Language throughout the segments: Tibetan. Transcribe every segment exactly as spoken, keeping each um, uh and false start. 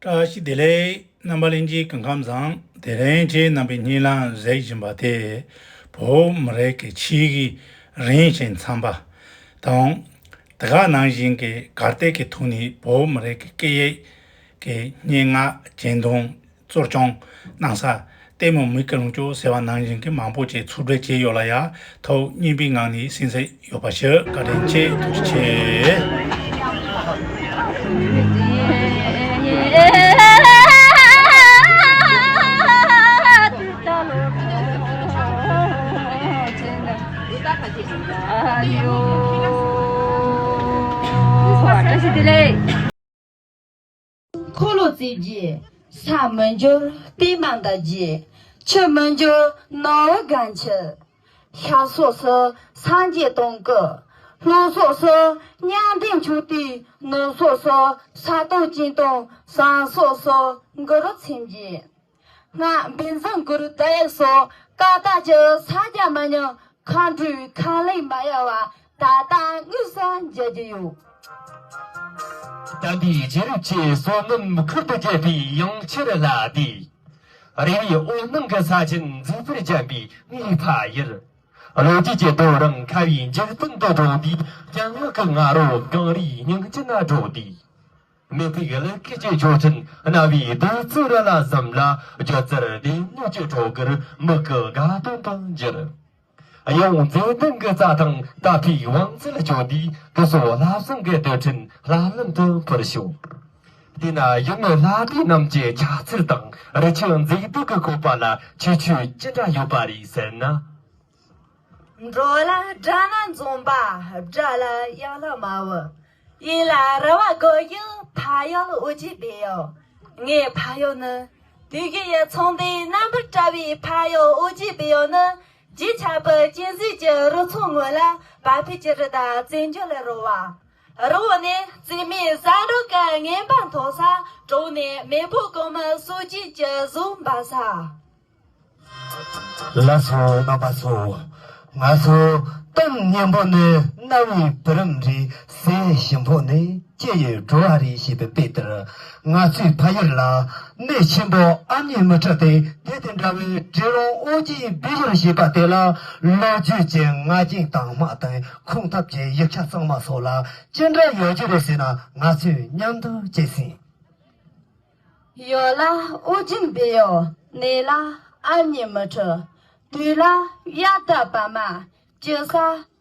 བཀྲ་ཤིས་བདེ་ལེགས། རྣམ་པ་ལྷན་རྒྱས་སྐུ་ཁམས་བཟང་། དེ་རིང་ཁྱེད་རྣམ་པའི་སྙན་ལམ་གཟིགས་བཞིན་པ་དེ། བོད་མི་རིགས་ཀྱི་ཆོས་ཀྱི་རིན་ཆེན་ཚན་པ་དང་། དེ་ག་ནང་བཞིན་གྱི་གར་སྟེགས་ཀྱི་ཐོག་ནས་བོད་མི་རིགས་ཀྱི་སྐད་ཡིག་གི་སྙན་ངག་གྱེན་འདོན་གཙོ་སྐྱོང་གནང་ས། ལྟད་མོ་མིག་གི་ལོངས་སྤྱོད་ཟེར་བ་ནང་བཞིན་གྱི་མང་པོ་ཅིག་ཚོགས་སྒྲིག་བྱས་ཡོད་ལ། ཡ། ཐུགས་མཉེས་པའི་ངང་ནས་གསན་གཟིགས་ཡོད་པ་ཞུ། བཀའ་དྲིན་ཆེ། ཐུགས་རྗེ་ཆེ། བཀྲ་ཤིས་བདེ་ལེགས། འཁོར་ལོ་རྩིབས་བརྒྱད། ས་མི་འགྱུར་པདྨ་འདབ་བརྒྱད། ཆུ་མི་འགྱུར་ནོར་བུ་གང་ཆེ། ཤར་ཕྱོགས་སུ་སངས་རྒྱས་སྟོང་སྐུ། ལྷོ་ཕྱོགས་སུ་མྱང་འདས་མཆོད་རྟེན། ནུབ་ཕྱོགས་སུ་ས་སྟོང་སྤྱན་སྟོང་། བྱང་ཕྱོགས་སུ་གུ་རུ་མཚན་བརྒྱད། སྔགས་བཛྲ་གུ་རུ་དང་ཡབ་སོགས་ཀ་དག་གི་ཕྱག་རྒྱ་མི་ཉམས། མཁའ་འགྲོའི་ཁ་ལས་མ་གཡེལ་བ། ད་ལྟ་དངོས་སུ་མཇལ་རྒྱུ་ཡོད། དམ་པའི་རྒྱལ་རབས་ཀྱི་བསོད་ནམས་ཁུར་དུ་རྒྱས་པའི་ཡང་ཁྱེར་ལ་འདུད། རེ་བའི་འོད་སྣང་གི་ས་ཆེན་མཛེས་པར་བརྒྱན་པའི་ངའི་ཕ་ཡུལ། ལོ་རྒྱུས་ཀྱི་རྡོ་རིང་ཁ་བའི་འཇིག་རྟེན་དུ་འགྲོ་འདུག། སྐྱེ་དམན་གྱི་ང་རོ་གངས་རིའི་སྙིང་དཀྱིལ་ན་སྒྲོག་འདུག། མི་ཕིགས་ཀླུ་མཁར་གྱི་མཆོད་སྤྲིན་རྣ་བའི་རྡོ་རྩེ་རི་ལ་ཟིན་ལ། སྒྱུ་རྩལ་སྡེ་སྣོད་ཀྱི་སྒྲོ་གུར་མིག་གི་དགའ་སྟོན་དུ་འགྱུར། གཡུང་མཛེས་ལྡན་གྱི་རྩྭ་ཐང་ཏ་ཕའི་བང་མཛོད་བསྐྱོད་དུས། སྐུ་གསུང་ལྷ་བཟང་གི་དུར་ཁྲོད་ལྷ་ལམ་དུ་འཕུར་ཤོག། དེས་ན་ཡུལ་མི་ལྷ་སྡེ་རྣམས་ཀྱི་ཕྱག་འཚལ་དང་། རི་ཆུ་མཛེས་སྡུག་གི་བཀོད་པ་ལ་ཁྱད་ཆོས་ཅི་འདྲ་ཡོད་པ་རེད་ཟེར་ན། འབྲོག་ལ་སྦྲ་ནག་འཛོམས་པ། སྦྲ་ལ་གཡག་ལ་དམར་བོ། གཡས་ལ་ར་བ་དགུ་ཡི་ཕ་ཡུལ་ཨོ་རྒྱན་སྦས་ཡུལ། ངའི་ཕ་ཡུལ་ནི། དུས་ཀྱི་ཡ་ཚོང་འདུས་རྣམ་པར་བཀྲ་བའི་ཕ་ཡུལ་ཨོ་རྒྱན་སྦས་ཡུལ་ནི། བརྗིད་ཆགས་པའི་གཅན་གཟན་གྱི་རུ་ཚོགས་ངོས་ལ་བ་ཕུད་ཀྱི་རི་དྭགས་རྩེད་འཇོ་ལ་རོལ་བ། རི་བོ་ནས་རྩེ་མོའི་ཟ་འབྲུ་གི་ངན་པ་མཐོ་ས། གྲོང་ནས་མེས་པོ་གོང་མའི་སྲོལ་རྒྱུན་གྱི་གཟུགས་འབར་ས། ལགས་སོ། རྣམ་པ་ཚོ། ང་ཚོ་གཏམ་སྙན་པོ་ནི་རྣ་བའི་བུ་རམ་རེད། ཟས་ཞིམ་པོ་ནི་ལྕེ་ཡི་བྲོ་བ་རེད་ཞེས་པའི་དཔེ་ལྟར། ང་ཚོའི་ཕ་ཡུལ་ལ་གནས་ཆེན་པོ་ཨ་མྱེས་མུ་ཁྲི་དང་། དེ་དང་འདྲ་བའི་བྲེ་ལོང་ཨོ་རྒྱན་སྦས་ཡུལ་ཞེས་པ་དེ་ལ། ལོ་རྒྱུས་ཀྱི་ང་རྒྱལ་དྭངས་མ་དང་། ཁུངས་ཐུབ་ཀྱི་ཡིག་ཆ་གཙང་མ་སོགས་ལ་ཅི་འདྲ་ཡོད་རྒྱུ་རེད་ཟེར་ན། ང་ཚོས་མཉམ་དུ་དཔྱད་ཟིན། ཡུལ་ལ་ཨོ་རྒྱན་སྦས་ཡུལ། གནས་ལ་ཨ་མྱེས་མུ་ཁྲི། དུས་ལ་དབྱར་ཟླ་བར་མ། དཀྱིལ་ས་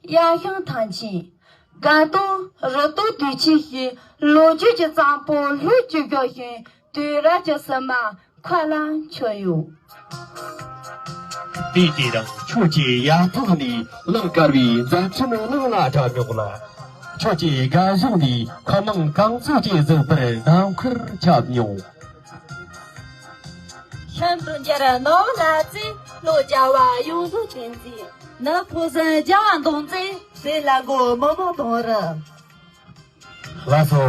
དབྱར་ཞིང་ཐང་ཆེན། དགའ་སྟོན་རུ་སྟོན་དུས་ཆེན་ཞེས། ལོ་རྒྱུས་ཀྱི་གཙང་པོ་ལྷོད་ཀྱི་བཞུགས་ཤིང་། དུས་རབས་ཀྱི་ཟེགས་མ་མཁའ་ལ་མཆོད་ཡོད། དུས་དེ་རིང་ཁྱོད་ཀྱི་ཡ་ཐོག་ནས་གླིང་དཀར་བའི་མཛད་འཕྲིན་གླིང་ལ་གྲགས་མྱོང་ལ། ཁྱོད་ཀྱི་རྒད་གཞོན་ནས་ཁོ་མང་གང་ཚོད་ཀྱིས་གཟིགས་པར་ནམ་མཁར་ཁྱབ་མྱོང་། ཤིང་དྲུང་འཇར་ནོར་ལ་རྩེ། ལོ་བྱ་བ་ཡོངས་རྫོགས་བསྟན་འཛིན། ནི་ཕོ་གསར་རྒྱལ་བ་མདོ་མཛེས། ཟས་ལ་མགོ་མི་མོ་དོང་རི། ལགས་སོ།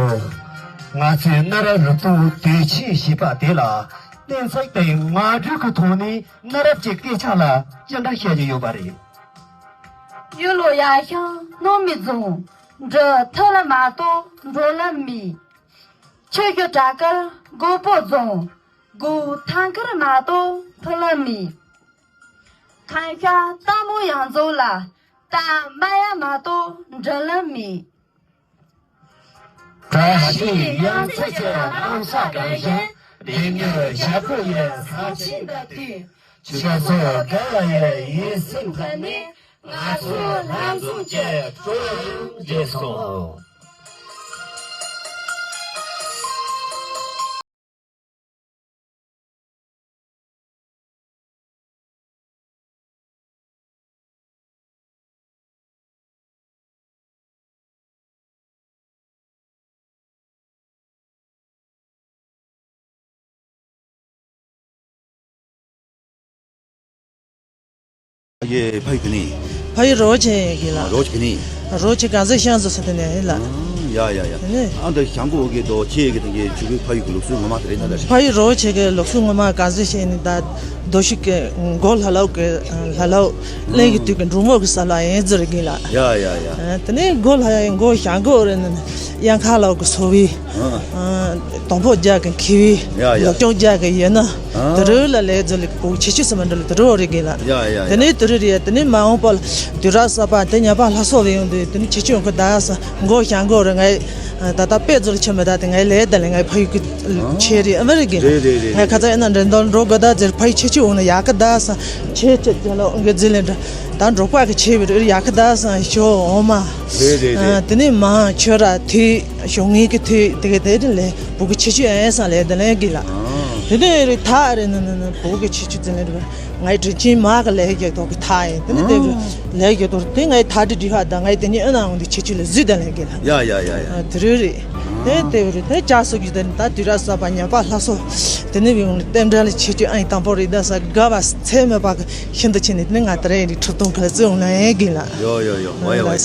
ང་ཚོས་གནའ་རབས་རུ་སྟོན་དུས་ཆེན་ཞེས་པ་དེ་ལ། གཏན་ཚིགས་དང་ངག་སྒྲོས་ཀྱི་ཐོག་ནས་གནའ་རབས་ཀྱི་སྐད་ཆ་ལ་ཅི་འདྲ་བཤད་ཀྱི་ཡོད་པ་རེད། ཡུལ་ལུང་ཡར་ཤིང་སྣོད་མའི་རྫོང་། འབྲི་ཐུལ་ལ་མ་གཏོགས་འགྲོ་ལམ་མེད། ཆུ་ཤུར་བྲག་དཀར་སྒོ་པོ་རྫོང་། སྒོ་ཐང་དཀར་མ་གཏོགས་ཕུ་ལམ་མེད། ཁམས་ཤར་སྟག་མོ་ཡང་རྫོང་ལ། སྟག་སྨད་ཡ་མ་གཏོགས་འགྲོ་ལམ་མེད། བཀྲ་ཤིས་གཡང་རྩེ་གི་གནམ་ས་གང་བཞིན། སྡེ་མྱུར་ཞབས་པོ་ཡི་ས་ཆེན་འདི་དུས། ཆོས་ཚོགས་དགའ་བ་ཡི་ཡིད་སེམས་ཁ་ནས། ང་ཚོ་ལྷན་འཛོམས་ཀྱི་སྤྲོ་སེམས་རྗེས་སོ། ཡེ་ཕ་ཡུལ་ག་ནས། ཕ་ཡུལ་རོ་ཆེ་གི་ལ། རོ་ཆེ་ག་ནས། རོ་ཆེ་ག་ཟེ་ཤང་ཟོ་ས་དེ་ནས་ལ། ཡ་ཡ་ཡ། དེ་ནས་ཨ་འདི་ཞང་གོ་གི་དོ་ཁྱེད་ཀྱི་དེ་གའི་ཆུ་བོའི་ཕ་ཡུལ་གྱི་ལུགས་སྲོལ་ངོ་མ་དེ་རེད་ན། ད་ཕ་ཡུལ་རོ་ཁྱེད་ཀྱི་ལུགས་སྲོལ་ངོ་མ་ག་ཚོད་བཤད་ནི། ད་རྡོ་ཤིག་གི་མགོ་ལྷ་ལའོ་གི་ལྷ་ལའོ་གླིང་གི་དུས་ཀྱི་འབྲུག་མོ་གི་ས་ལ་ཡན་ཟེར་གི་ལ། ཡ་ཡ་ཡ། དེ་ནས་མགོ་ལྷ་མགོ་ཞང་གོ་རེད་ན་གཡང་ཁ་ལའོ་གི་སོ་བི། ཨ། དང་པོ་རྒྱ་གི་མཁས་པའི། ཡ་ཡ། ལོ་སྐྱོང་རྒྱ་གི་ཡིན་ན། ཨ། དུ་རུ་ལ་ལས་ཛོ་ལི་གོ་ཆེ་ཆུ་སི་མ་འདྲ་ལ་དུ་རུ་རེ་གི་ལ། ཡ་ཡ་ཡ། དེ་ནས་དུ་རུ་རེ་དེ་ནས་མ་འོངས་པ་ལ་དུས་རབས་གསར་པ་དེ་ཉ་པ་ལྷ་སོ་བའི་ཡོང་དུས་དེ་ནས་ཆེ་ཆུ་ཡོང་གི་ད་ས་མགོ་ཞང་གོ་རེ་ང་ད་ད་དཔེ་ཛོ་ལི་ཆེ་མི་ད་དེ་ང་ལས་ད་ལས་ང་ཕ་ཡུལ་གི་ཆེ་རེ་ཨ་མ་རེ་གི་ལ། རེད་རེད་རེད། ང་ཁ་ཚ་ཡིན་ན་འདྲ་འདོན་འགྲོ་གི་ད་ཟེར་ཕ་ཡུལ་ཆེ་ཆུ་འོང་ན་ཡག་གི་ད་ས་ཆེ་ཆེ་ཅ་ལ་འོང་གི་ཟི་ལེ་འདྲ་ད་འགྲོ་པ་གི་ཆེ་བའི་རེ་ཡག་གི་ད་ས་ཤོ་འོང་མ། རེད་རེད་རེད། དེ་ནས་མ་ཁྱོད་ར་དེ། ཞོགས་ངེས་ཀྱི་དུས་དེ་ག་དེ་རིང་ལས་བུ་གུ་ཆེ་ཆུ་ཨེ་སང་ལས་དེ་ལས་གི་ལ། དེ་ནས་རི་ཐག་རེ་ནི་ནི་ནི་བུ་གུ་ཆེ་ཆུ་ཙི་ལས་རི་ངའི་དྲིན་ཆེན་མ་གི་ལས་རྒྱག་ཐོག་གི་ཐག་ཡིན། དེ་ནི་དེ་རི་ལས་རྒྱག་ཐོག་དེ་ངའི་ཐག་དྲི་དྲི་ཧ་ད་ངའི་དེ་ཉིད་ཨེ་ན་འོང་དེ་ཆེ་ཆུ་ལ་བཟོས་དེ་ལས་གི་ལ། ཡ་ཡ་ཡ་ཡ། དེ་རི་རི་དེ་དེ་རི་དེ་ཅག་སོ་གི་དེ་ད་དུས་རབས་གསར་པ་ཉམས་པ་ལྷ་སོ་དེ་ནི་བི་འོང་ལྟེམ་འདྲ་ལ་ཆེ་ཆུ་ཨེ་དང་པོ་རི་ད་ས་དགའ་བ་ཚད་མེད་པ་གི་ཤིན་ཏུ་ཆེ་ནི་དེ་ནི་ང་དེ་རིང་རི་ཁྲི་སྟོང་གི་ལ་བརྩི་འོང་ན་ཨེ་གི་ལ། ཡོ་ཡོ་ཡོ། ཝའི་ཝའི།